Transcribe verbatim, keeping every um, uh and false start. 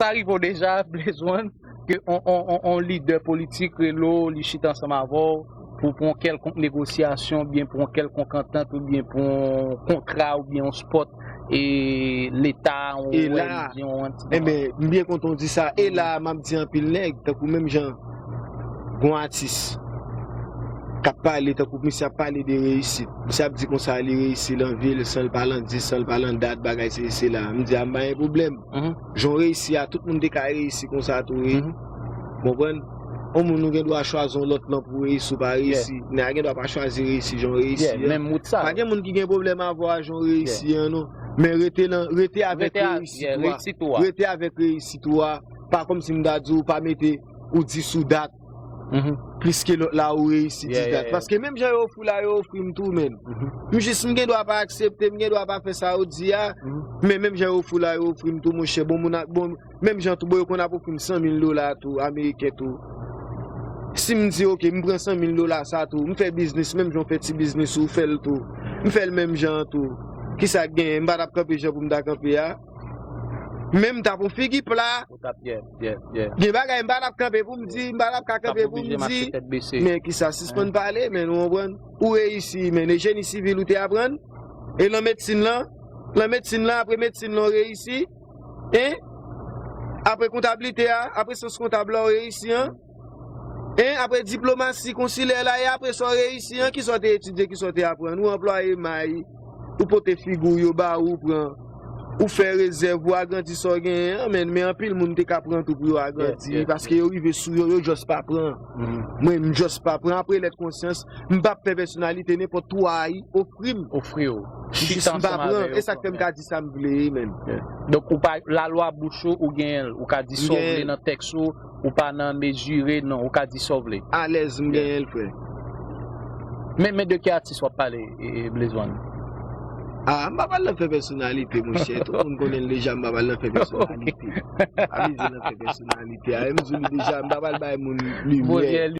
Sa rive w deja, Blaze One, ke on, on, on, on lidè politik rele w, li chita ansanm avè w pou, pou yon kèlkonk negosyasyon, oubyen pou yon kèlkonk antant, oubyen pou yon kontra, oubyen yon spot, e Leta, yon E la, relijyon, yon anti- Enben, m byen kontan w di sa. E la, m ap di anpil nèg, tankou menm jan gon atis k ap pale, tankou misye ap pale de reyisit. Misye ap di konsa li reyisi lan vil, san l pa lan dis, san l pa lan dat, bagay se, se la. M di a, m pa gen pwoblèm. Mhm. Jan w reyisi a, tout moun te ka reyisi konsa tou, wi. Mhm. Konprann? Yon moun ou gen dwa chwazi yon lòt lan pou reyisi ou pa reyisi. Nèg la gen dwa pa chwazi reyisi jan w reyisi Yeah, a. menm wout sa. Pa gen moun ki gen pwoblèm avè w a jan w reyisi an, non. Men rete lan, rete avèk Rete a- reyisit yeah, ou a. Reyisit ou a. Rete avèk reyisit ou a. Pa kòmsi m ta di w pa mete ou di sou dat Mhm. plis ke lòt la ou reyisi Yeah, di yeah, dat. yeah. Paske menm jan yo ofri w la, yo ofri m tou, menm. Mhm. M jis, m gen dwa pa aksepte, m gen dwa pa fè sa yo di a. Mhm. Men menm jan yo ofri w la, yo ofri m tou, monchè. Bon, moun a, bon, menm jan tou, bon, yo konn ap ofri m san mil dola tou, ameriken tou. Si m di, oke, m pran san mil dola sa tou, m fè biznis, menm jan w fè ti biznis ou, fè l tou. M fè l menm jan an tou. Kisa k genyen? M pa t ap kanpe jan pou m ta kanpe a. Men m t ap yon figi pla. Ou t ap, yeah, yeah, yeah. Gen bagay m pa t ap kanpe pou m di, m pa t ap ka T ap kanpe pou m oblije mache di. Tèt bese. Men kisa, sispann pale, men nou konprann. Ou reyisi, men e jeni sivil ou te aprann. E lan medsin lan, lan medsin lan, apre medsin lan ou reyisi. Hein? Apre kontablite a, apre syans kontab la ou reyisi an. Hein? Apre diplomasi konsilè la, e apre sa ou reyisi an, kisa w te etidye, kisa w te aprann? Ou anplwaye may, ou pote figi w, yo ba ou, ou pran. Ou fè rezèv, ou agrandi sa w genyen an, men, men anpil moun te ka pran tou pou yo agrandi, Yeah, yeah, paske yo rive sou yo, yo just pa pran. Mhm. Mwen, m just pa pran. Apre lèt konsyans, m p ap fè pèsonalite nenpòt twa a ofri m. Ofri w. Jis Chita m pa ansanm pran. avè yo. E sa k fè m ka di sa m vle, men. Yeah. Donk, ou pa, lalwa bouch ou, ou genyen l. Ou ka di sa w Genyen vle l. Nan tèks ou, ou pa nan mezire, non. Ou ka di sa w vle. Alèz, m Yeah. genyen l, frè. Men, men de ki atis w ap pale, e, e, Blaze One? Ah, m pa pral nan fè pèsonalite, monchè. Tout moun konnen l deja, m pa pral nan fè pèsonalite. Pa bezwen nan fè pèsonalite. A, m di w li deja, m pa pral bay moun limyè. Bon, yeah,